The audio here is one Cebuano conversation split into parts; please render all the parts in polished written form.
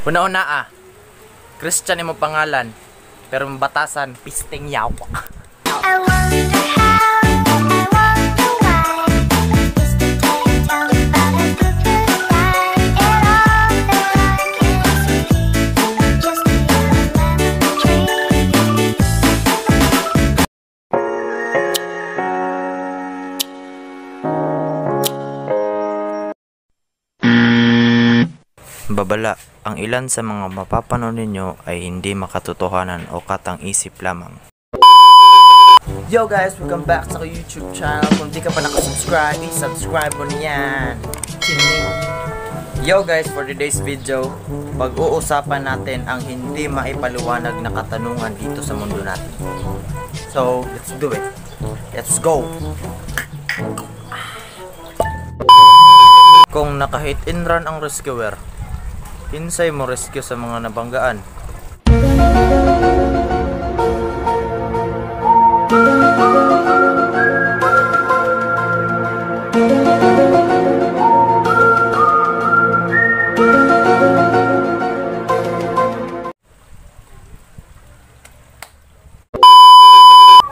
Una-una ah. Christian imo pangalan, pero batasan pisting yawa. I wonder how, I wonder why. Mr. Teddy, tell me about a good goodbye. And all that I can see, just the yellow lemon tree. Babala, ang ilan sa mga mapapanood ninyo ay hindi makatotohanan o katang-isip lamang. Yo guys, welcome back sa YouTube channel. Kung di ka pa nakasubscribe, i-subscribe mo na yan. Chining. Yo guys, for today's video, pag-uusapan natin ang hindi maipaliwanag na katanungan dito sa mundo natin. So, let's do it. Let's go! Kung naka-hit and run ang rescuer, kinsay mo rescue sa mga nabanggaan?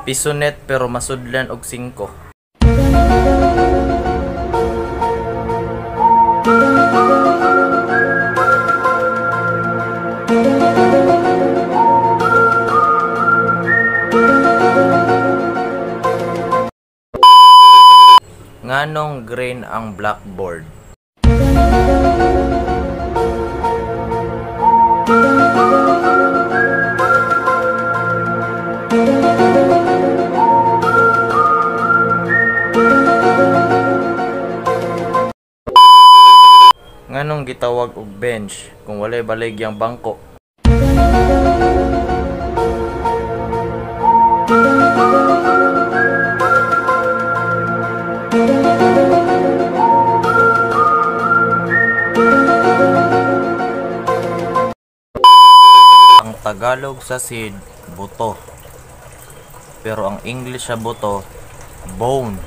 Pisonet pero masudlan og 5. Nganong green ang blackboard? Nganong gitawag og bench kung walay baligyang bangko? Ang Tagalog sa seed, buto. Pero ang English sa buto, bone.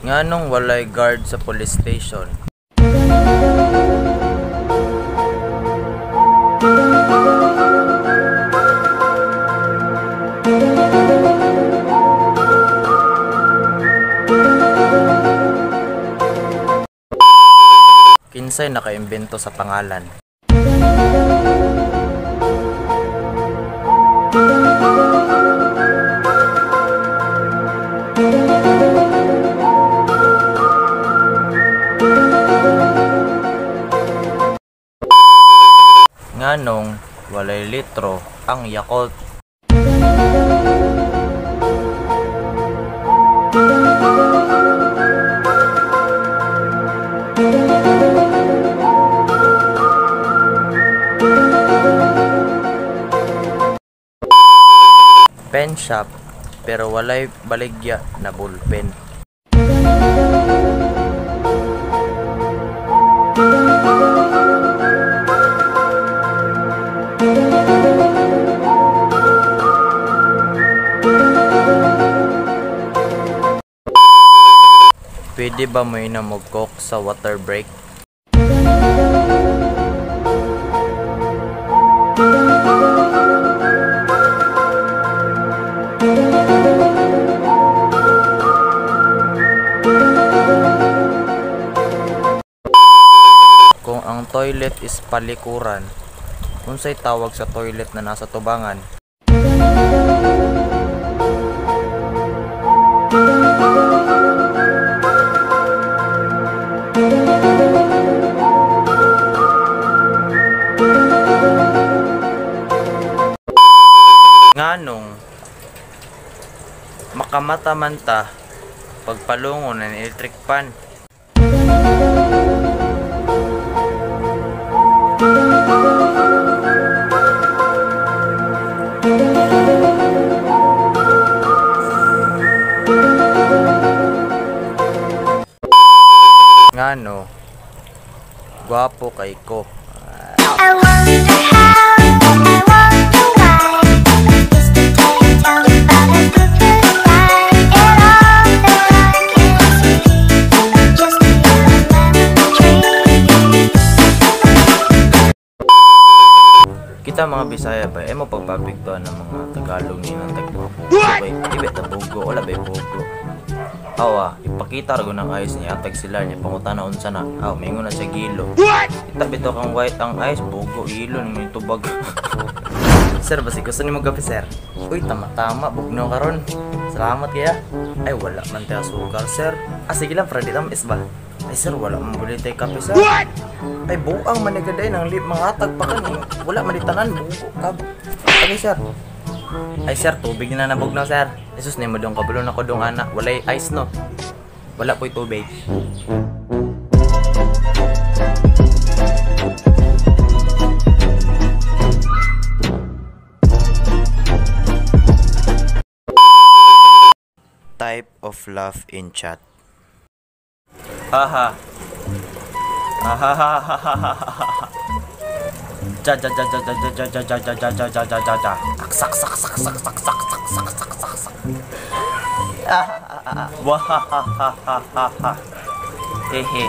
Nganong walay guard sa police station? Kinsay nakaimbento sa pangalan? Nganong walay litro ang Yakult? Pen shop pero walay baligya na ballpen. Pwede ba moinom og Coke sa water break? Kung ang toilet is palikuran, unsay tawag sa toilet na nasa tubangan? Nganong makamata man ta pagpalungon ng electric fan? Ngano gwapo kay ko. I Kita mga Bisaya ba, eh mo pagpapigtuan ng mga Tagalog ni ng tagbugo. Okay, di ba tabugo, wala ba bugo. Awa, ipakita ra ng ayos niya, atag sila niya, pangutana unsa na. Aw, mingon na siya gilo. Kita bitaw kang white ang ice, bugo, ilo, ning tubag. Sir, basi gusto nimo kape, sir? Uy, tama-tama, bugnaw karon. Salamat kaya. Ay, wala man tayo asukar, sir. Ah, sige lang, para di tamis ba? Ay, sir, wala man buli tayo kape, sir. What? Ay, buang manigaday ng lip, mga atag pa kani. Wala man di tanan, bugo kab. Okay, sir. Ay, sir, tubig na nabugnaw, sir. Jesus, nimo dong kabalo na ko dong anak. Walay ice, no? Wala po'y tubig. Type of love in chat. Haha. Hahaha. Ja ja ja ja ja ja ja ja ja ja ja ja ja ja ja. Aksak sak sak sak sak sak sak sak sak sak sak. Wahahahahaha. Hehe.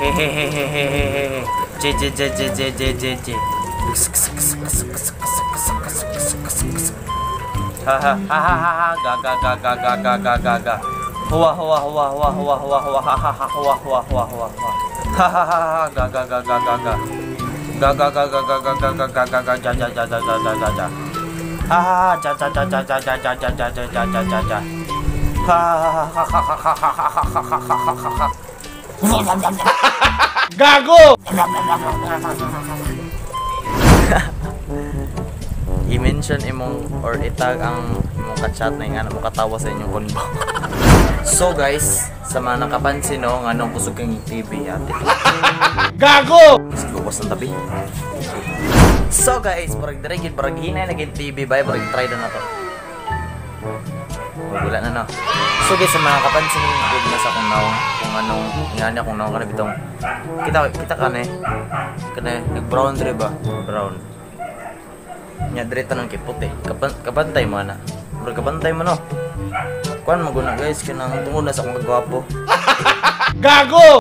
Hehehehehehe. J J J J J J J J. Sak sak sak sak sak sak sak sak sak sak sak. Ha ha ha ha ha ha, ga ga ga ga ga ga ga ga ga. Huwa huwa huwa huwa huwa huwa huwa ha ha ha huwa huwa huwa huwa huwa. Ha ha ha ha ga ga ga ga ga ga. Ga ga ga ga ga ga ga ga ga ga ga ja ja ja ja ja ja ja ja. Ha ha ha ja ja ja ja ja ja ja ja ja ja ja ja ja ja. Ha ha ha ha ha ha ha ha ha ha ha ha ha ha. Gago! I-mention imong or itag ang imong ka-chat na yung anak mo katawa sa inyong konbo. So guys, sa mga nakapansin no, nganong kusog kang TV ate. Gago! Guwas ng tabi. So guys, parang dirigid, parang hinay na TV bay, parang try na to. Wala na no. So guys, sa mga nakapansin good na sa kung naong, kung anong ingani akong naong kana bitong. Kita kita kane. Kane nag-brown dire ba? Brown. Nya dire tanan kay puti. Kabantay mo na. Murag kabantay mo no. Kuan maguna guys kanang tungod na sa akong kagwapo. Gago.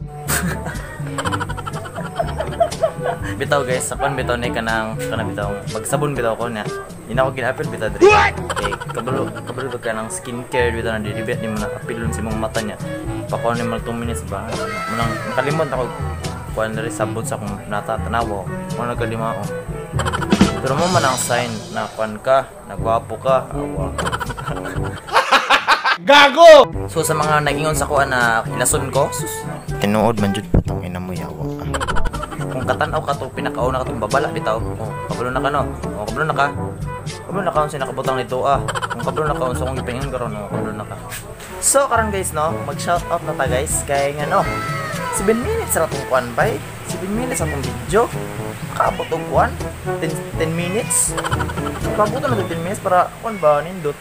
Bitaw guys, sa kuan bitaw ni kanang kana bitaw magsabon bitaw ko niya. Ina ko gina-apil bitaw diri. Okay, kabalo kabalo ba kanang skincare bitaw na diri bit nimo na apilon sa imong mata niya. Pakuan ni 2 minutes ba. Munang nakalimot ako kuan diri sabon sa akong nata tanawa. Mo nagkalima ako. Pero mo man ang sign na kuan ka, nagwapo ka. Awa. Gago! So sa mga nagingon sa kuan na hilason ko, sus, tinuod man jud putang ina mo yawa ka. Kung katanaw ka to, pinakauna ka tong babala bitaw. Oh, kabalo na ka no. Oh, kabalo na ka. Kabalo na ka unsa nakabutang nito ah. Kung kabalo na ka unsa akong gipingon karon, oh, kabalo na ka. So karon guys no, mag shout out na ta guys kay ngano. 7 minutes ra tong kuan bay. 7 minutes akong video. Kaabot og kuan 10 minutes. Kaabot na 10 minutes para kuan ba nindot.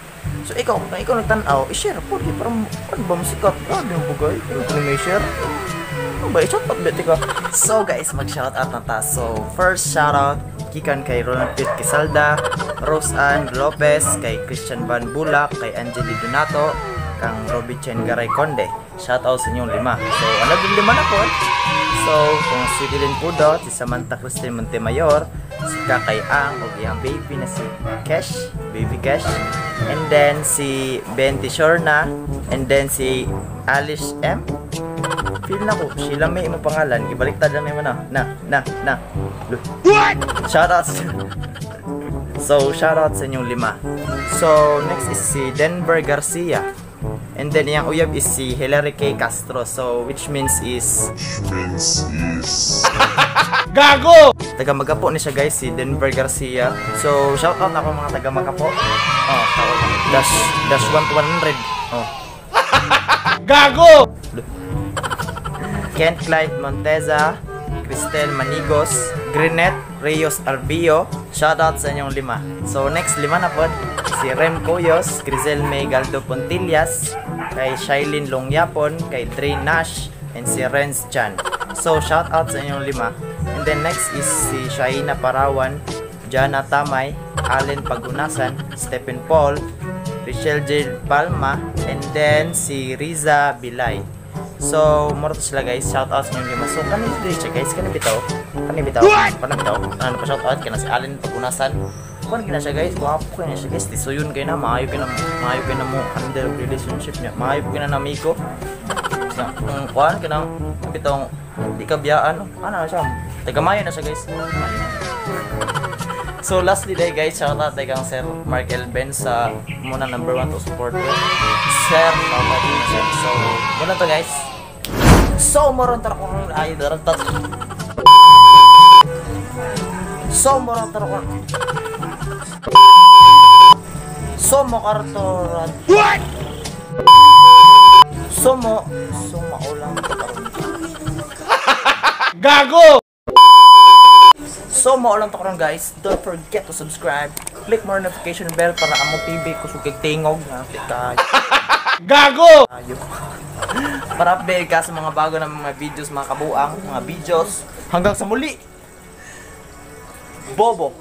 So ikaw, kung ikaw nagtan-aw, i-share po di para kuan ba musikat. Grabe ang bugay. Ikaw may share. Ano ba i-shout out beti ka. So guys, mag-shout out na ta. So first shout out gikan kay Ronald Pete Quesalda, Rose Ann Lopez, kay Christian Van Bulak, kay Angeli Donato, kang Robby Chen Garay Conde. Shout out sa inyong lima. So another lima na po. So kung sweet din po do, si Samantha Christine Montemayor, si Kakay Ang, o iyang baby na si Kesh, baby Kesh, and then si Benti Shorna, and then si Alice M. Feel na ko, Sheila May imong pangalan, ibaliktad lang naman na. Na, na, na. What? Shout out. So shout out sa inyong lima. So next is si Denver Garcia. And then iyang uyab is si Hilary K. Castro. So which means is Gago! Taga Magapo ni siya guys, si Denver Garcia. So shout out ako mga taga Magapo. Oh, dash dash 1 to 100. Oh. Gago! Kent Clyde Monteza, Cristel Manigos, Grinette Reyes Arbio. Shout out sa inyong lima. So next lima na pod, si Rem Coyos, Grizel May Galdo Pontillas, kay Shailene Longyapon, kay Dre Nash, and si Renz Chan. So shout out sa inyong lima. And then next is si Shaina Parawan, Jana Tamay, Allen Pagunasan, Stephen Paul, Richelle J. Palma, and then si Riza Bilay. So, mura to sila, guys. Shout out sa inyong lima. So, kani dito siya, guys. Kani bitaw. Kani bitaw. Kani bitaw. Ano pa, shout out kana si Allen Pagunasan. Kuan gina siya, guys. Gwapo kay na siya, guys. Di suyon kay na maayo kay na, maayo kay na mo under relationship niya. Maayo kay na namigo. Sa kung kuan kanang bitong di ka biyaan. Ano na siya? Taga-Mayo na siya, guys. So lastly day, guys, shout out kay kang Sir Mark Elben sa muna number one to supporter. Sir, shout out to sir. So, muna to, guys. So, moron tara ko ay daratat. So, moron tara ko. So, mo karto. What? So, mo so maulang karon. Gago! So, mao lang to karon, guys. Don't forget to subscribe. Click more notification bell para among TV kusog kay tingog na kay Gago! ayo. Para update ka sa mga bago na mga videos, mga kabuang, mga videos. Hanggang sa muli. Bobo.